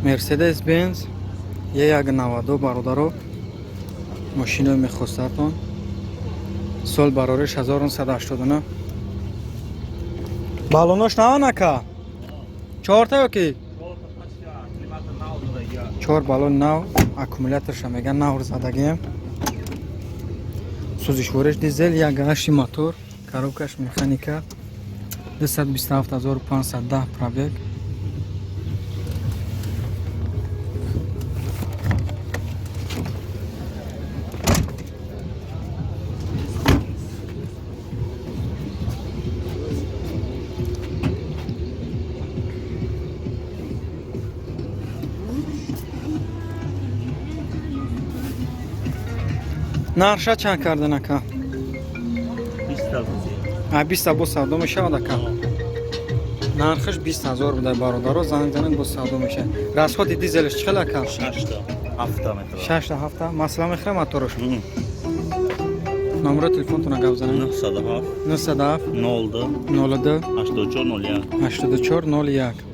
Мерседес Бенз Е1 92, бародаро, мошинои мехостатон, сол барориш 1989, балонош наванака чорта ёки чор балон нав, аккумуляторша меган навр задагием, сӯзишвориш дизел, 1,8 мотор, коробкаш механика, 227510 пробег. Нархша чанд кардан, ака? А 20 бо савдо мешавад, ака? Нархаш 20 000 буда, бародаро, занг занед, бо савдо мешавад. Расходи дизелш чӣ хел, ака? Шашта ҳафта масла мехӯра мотораш. Номеро телефонтона гап занед. 907 907 02 02 84 01. 84 01.